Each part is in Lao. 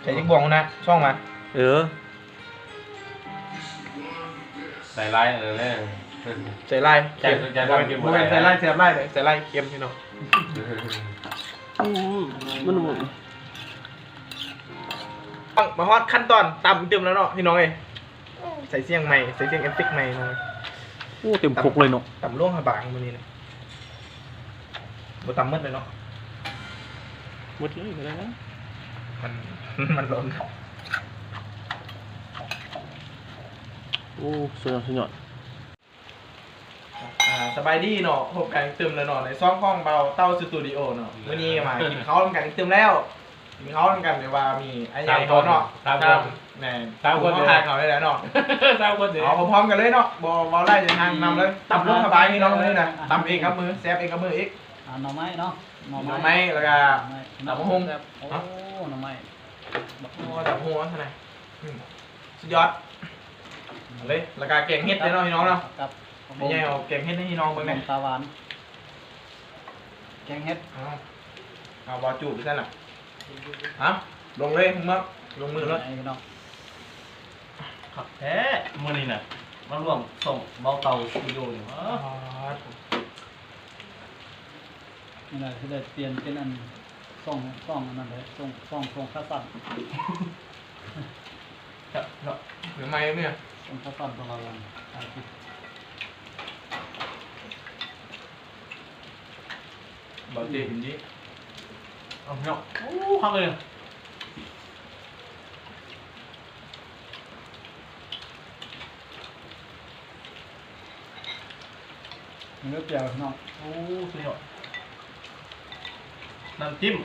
ໃສ່ຈັກບ່ອງນະ ຊ່ອງມາ ເອີ ໃສ່ຫຼາຍເອີ ໃສ່ຫຼາຍ ໃສ່ ໃສ່ຫຼາຍ ບໍ່ແມ່ນໃສ່ຫຼາຍແຊບຫຼາຍເດ້ ໃສ່ຫຼາຍເຄັມພີ່ນ້ອງ. ອືມ ມັນ ມາຮອດຂັ້ນຕອນຕຳຕື່ມແລ້ວເນາະພີ່ນ້ອງເອີຍ. ໃສ່ສຽງໃໝ່ ໃສ່ສຽງເອັບເຟັກໃໝ່ເນາະ. ໂອ້ ເຕັມຄົກເລີຍເນາະ ຕຳຫຼວງພະບາງມື້ນີ້ນະ. ບໍ່ຕຳໝົດເລີຍເນາະ ໝົດເລີຍກໍໄດ້ນະ ມັນ ມັນລ້ນ. ໂອ້ ສຸດຍອດ ສຸດຍອດ. ອ່າ ສະບາຍດີເນາະ ພົບກັນຕື່ມແລ້ວເນາະ ໃນຊ່ອງຂອງເບົາເຕົ້າສະຕູດິໂອເນາະ. ມື້ນີ້ມາກິນເຂົ້ານຳກັນຕື່ມແລ້ວ ກິນເຂົ້ານຳກັນ ແຕ່ວ່າມີອ້າຍໃຫຍ່ເຮົາເນາະ ສາມຄົນ ແມ່ນ ສາມຄົນ ເຮົາຖ່າຍເຂົາໄດ້ແລ້ວເນາະ ສາມຄົນເດີ. ເອົາ ພ້ອມໆກັນເລີຍເນາະ ບໍ່ເວົ້າຫຼາຍ ເດີນທາງນຳເລີຍ. ຕຳລົງສະບາຍພີ່ນ້ອງເລີຍນະ ຕຳເອງກັບມື ແຊບເອງກັບມືອີກ. ອ່າ ໜໍ່ໄມ້ເນາະ ໜໍ່ໄມ້ ໜໍ່ໄມ້ ແລ້ວກະ ຕຳບັກຫຸ່ງ. ໂອ້ ໜໍ່ໄມ້ ໂອ້ ຕຳບັກຫຸ່ງຊັ້ນນະ ອືມ ສຸດຍອດ ເອົາເລີຍ. ແລ້ວກະແກງເຫັດເດ້ເນາະພີ່ນ້ອງເນາະ ກັບ ແມ່ໃຫຍ່ເອົາແກງເຫັດໃຫ້ພີ່ນ້ອງເບິ່ງແດ່ ຕາຫວານ ແກງເຫັດ. ເອົາ ເອົາ ບໍ່ຈູບຊັ້ນນະ ເອົາ ລົງເລີຍ ເມືອ ລົງມືໂລດ ພີ່ນ້ອງ. ຄັກແທ້ມື້ນີ້ນະ ມາຮ່ວມຊ່ອງເບົາເຕົ້າສະຕູດິໂອນີ້ ປາດ ນີ້ແຫຼະ ຊິໄດ້ປ່ຽນເປັນອັນ ຊ່ອງ ຊ່ອງອັນນັ້ນແຫຼະ ຊ່ອງ ຊ່ອງ ຊ່ອງຂາສັ້ນ ເນາະ ເນາະ ເປັນໃໝ່ເນຍ ຊ່ອງຂາສັ້ນຂອງເຮົາ ອ່າ ບໍ່ເຕັມດີ ເອົາເນາະ. ໂອ້ ຄັກເລີຍ. ເນື້ອແຈ່ວເນາະ ໂອ້ ສຸດຍອດ. ນ້ຳຈິ້ມ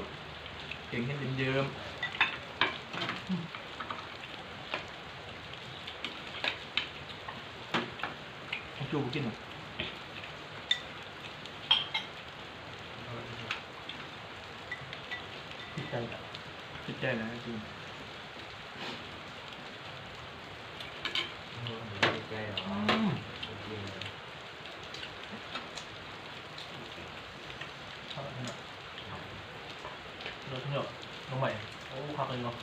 ແກງເຫັດເยิ้ມໆ ເອົາຈູບໍ່ກິນຫວາ? ຜິດໃຈລະ ຜິດໃຈລະ ຈິງ. ອືມ ຄັກເນາະ ເນາະ ນ້ອງໃໝ່ ໂອ້ ຄັກເລີຍເນາະ.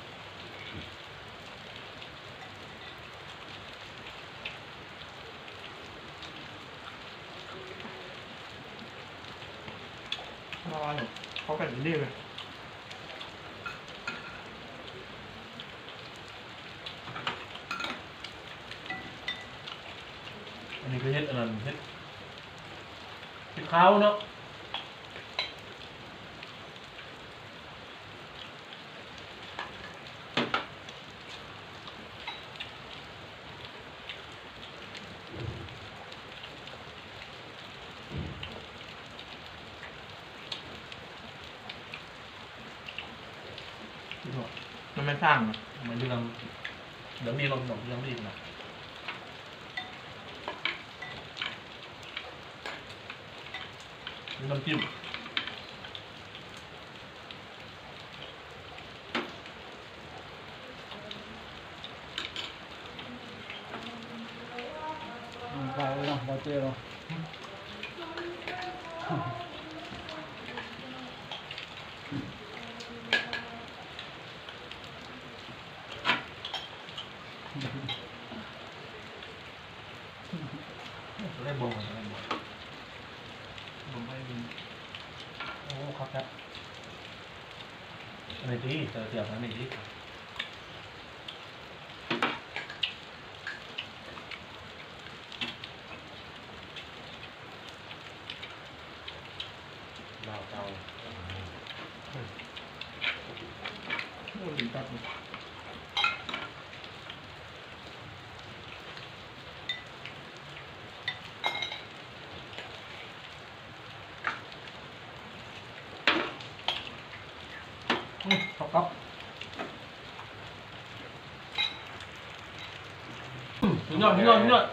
ເຂົ້າກັນດີເລີຍ. ອັນນີ້ຄືເຫັດອັນນັ້ນ ເຫັດ ເຫັດຂາວເນາະ. ມັນແມ່ນສ້າງນະ ມັນເລື່ອງ ເລື່ອງດີເນາະ ເລື່ອງດີນະ ມີນ້ຳຈິ້ມ. ເອົາເນາະ ບໍ່ເຈີເນາະ. ໄດ້ບໍ່ ໄດ້ບໍ່ ບໍ່ໄດ້ ໂອ້ ຄັກແທ້ ອັນນີ້ດີ ເຈົ້າ ເຈົ້າ ອັນນີ້ດີ. ລາວເຈົ້າ ໂອ້ ເປັນຕັບນີ້ ອືມ ຄັກໆ ອືມ ສຸດຍອດ ສຸດຍອດ ສຸດຍອດ.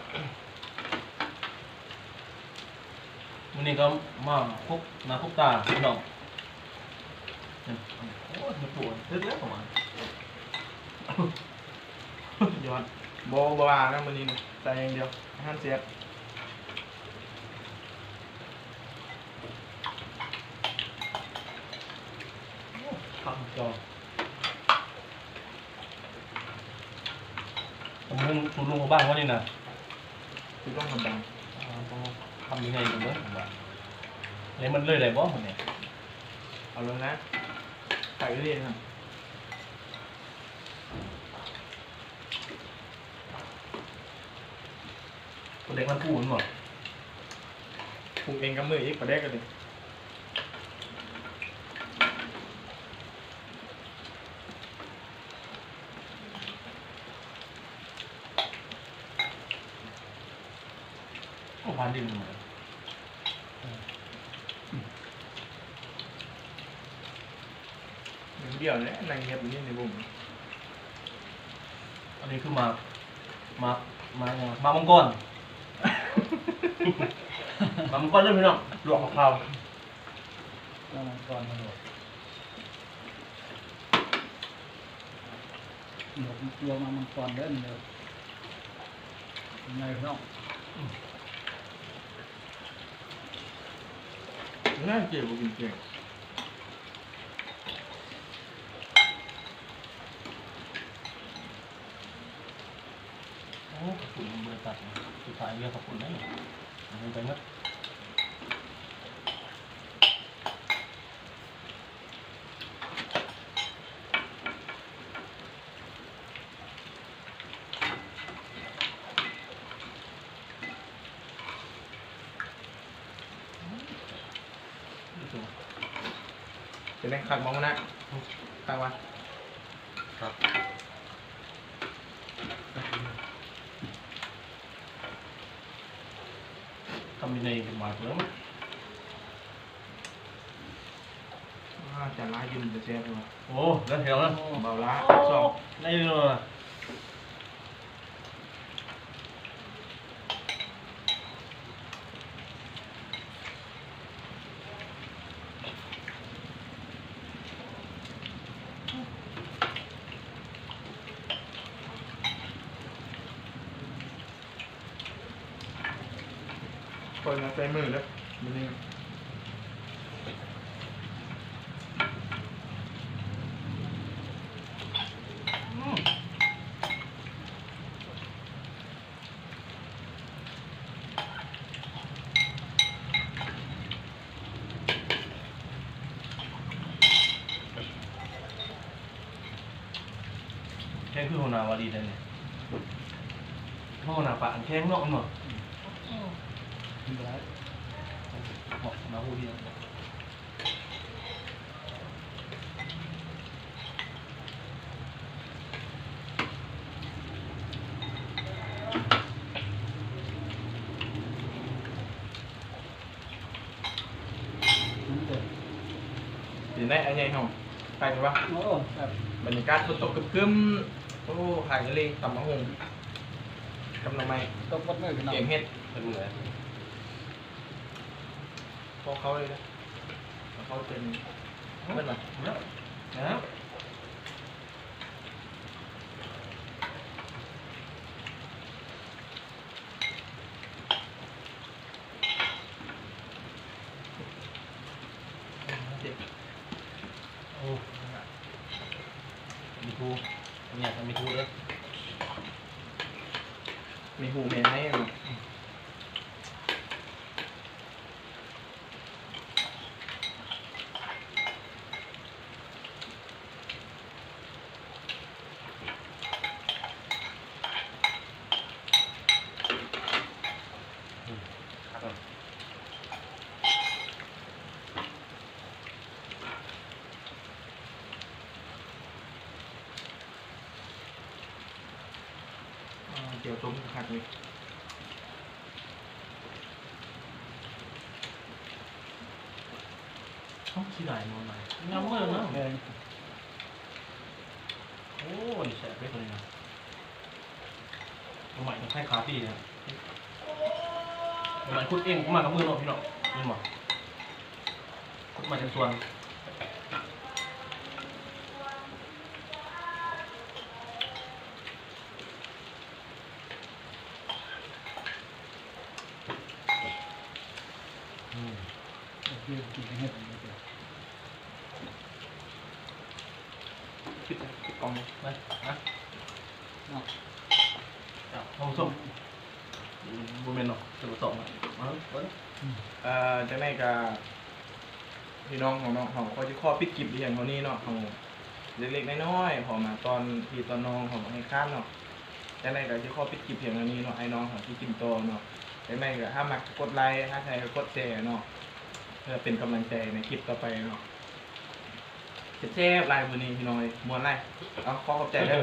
ມື້ນີ້ກໍມາພົບໜ້າພົບຕາພີ່ນ້ອງ. ໂອ້ຍ ມັນໂຕເລິກແລ້ວປະມານ ຍອດ ບໍ່ ບໍ່ວ່ານະ ມື້ນີ້ນະ ໃສ່ຢ່າງດຽວ ອາຫານແຊບ. ໂອ້ ຄັກເຈົ້າ. ເຮືອນສູນລຸງເຂົາບ້ານເຮົານີ້ນະ ຄືຕ້ອງກຳບັງ ເອົາຄຳໃຫຍ່ໆເບິ່ງວ່າ ແລ້ວມັນເລີຍໄດ້ບໍ່ມື້ນີ້ ເອົາແລ້ວນະ ໄປເລີຍນະ. ປາແດກມັນປູແມ່ນບໍ່? ປຸງເອງກັບມືອີກ ປາແດກກໍດີ. ໂອ້ ຫວານດີ. ດຽວແຫຼະ ນັ່ງເຮັດຢູ່ນີ້ໃນວົງ. ອັນນີ້ຄືໝາກ ໝາກ ໝາກຫຍັງ ໝາກມັງກອນ ໝາກມັງກອນເດີພີ່ນ້ອງ ລວກຂາວໆ ໝາກມັງກອນມາລວກ ລວກ ລວກໝາກມັງກອນເດີ ນີ້ເດີ ໃຫຍ່ພີ່ນ້ອງ ອືມ ງ່າຍເຈັບບໍ່ກິນເກັ່ງ. ໂອ້ ເຂົ້າປຸ້ນຍັງບໍ່ໄດ້ຕັດ ສຸດທ້າຍເຫຼືອເຂົ້າປຸ້ນໄດ໋ ມັນໄປໝົດ. ເປັນໄງ ຄັກບໍ່ ຫົວໜ້າ? ຄັກວະ? ຄັກ. ຄຳໃຫຍ່ໆ ໝາກເບິ່ງ. ອາ ຈານລາຍກິນເປັນຕາແຊບເລີຍວ່າ. ໂອ້ ໄດ້ແຖວນະ ເບົາລາ ສອງ ໄດ້ເລີຍ. ຂ້ອຍນະໃສ່ມືເດີມື້ນີ້. ອືມ ແຂງຄືຫົວໜ້າວ່າດີແທ້ນີ້ ຫົວໜ້າປາກແຂງເນາະ ແມ່ນບໍ່? ອືມ ກິນບໍ່ໄດ້ ເນາະ ໜ້າຮູ້ດີເນາະ. ເປັນໄດ໋ອ້າຍໃຫຍ່ເຮົາ ຄັກຢູ່ວະ? ໂອ້ ຄັກ. ບັນຍາກາດຝົນຕົກຄຶ້ມໆ ໂອ້ ຄັກອີ່ຫຼີ ຕຳບັກຫຸ່ງກັບໜໍ່ໄມ້ ຕົກໝົດມື້ພີ່ນ້ອງ ແກງເຫັດ ເປັນມື້ໃດ? ພໍເຂົ້າເລີຍນະ ເຂົ້າເຕັມ ເບິດລະ ເນາະ ເນາະ. ໂອ້ ມີທູ ເນຍ ມີທູເດີ ມີຫູແມ່ໃຫ້. ອ່າ ແຈ່ວຕົ້ມຄັກເລີຍ. ເອົ້າ ຊິໄດ້ໜໍ່ໄມ້ ງາມເມີເນາະ ແມ່ນ. ໂອ້ ນີ້ແຊບເດ້ ໂຕນີ້ນະ ໜໍ່ໄມ້ຕ້ອງໃຊ້ຂາຕີນະ ໜໍ່ໄມ້ຂຸດເອງ ມາກັບມືເນາະ ພີ່ນ້ອງ ແມ່ນບໍ່? ຂຸດມາຈາກສວນ. ອືມ ກິນໃຫ້ເຫັດ ປິດ ປິດກ່ອງເລີຍ ມາ ມາ ເນາະ. ຫ້ອງສົມ ບໍ່ແມ່ນເນາະ ຈະບໍ່ຕອບເນາະ ເອີ ເອີ ເອີ ຈັ່ງໃດກໍພີ່ນ້ອງເຮົາເນາະ ເຮົາກໍຊິຂໍປິດຄລິບພຽງເທົ່ານີ້ເນາະ ເຮົາເລັກໆນ້ອຍໆ ເພາະມາຕອນພີ່ຕອນນ້ອງເຮົາບໍ່ໃຫ້ຂາດເນາະ ຈັ່ງໃດກໍຊິຂໍປິດຄລິບພຽງເທົ່ານີ້ເນາະ ອ້າຍນ້ອງເຮົາຊິກິນຕໍ່ເນາະ ຈັ່ງໃດກໍຖ້າມັກກົດໄລ ຖ້າໃຊ່ກໍກົດແຊເນາະ ເພື່ອເປັນກຳລັງໃຈໃນຄລິບຕໍ່ໄປເນາະ ແຊບໆຫຼາຍມື້ນີ້ພີ່ນ້ອງເອີຍ ມ່ວນຫຼາຍ ເອົາ ຂໍຂອບໃຈເດີ.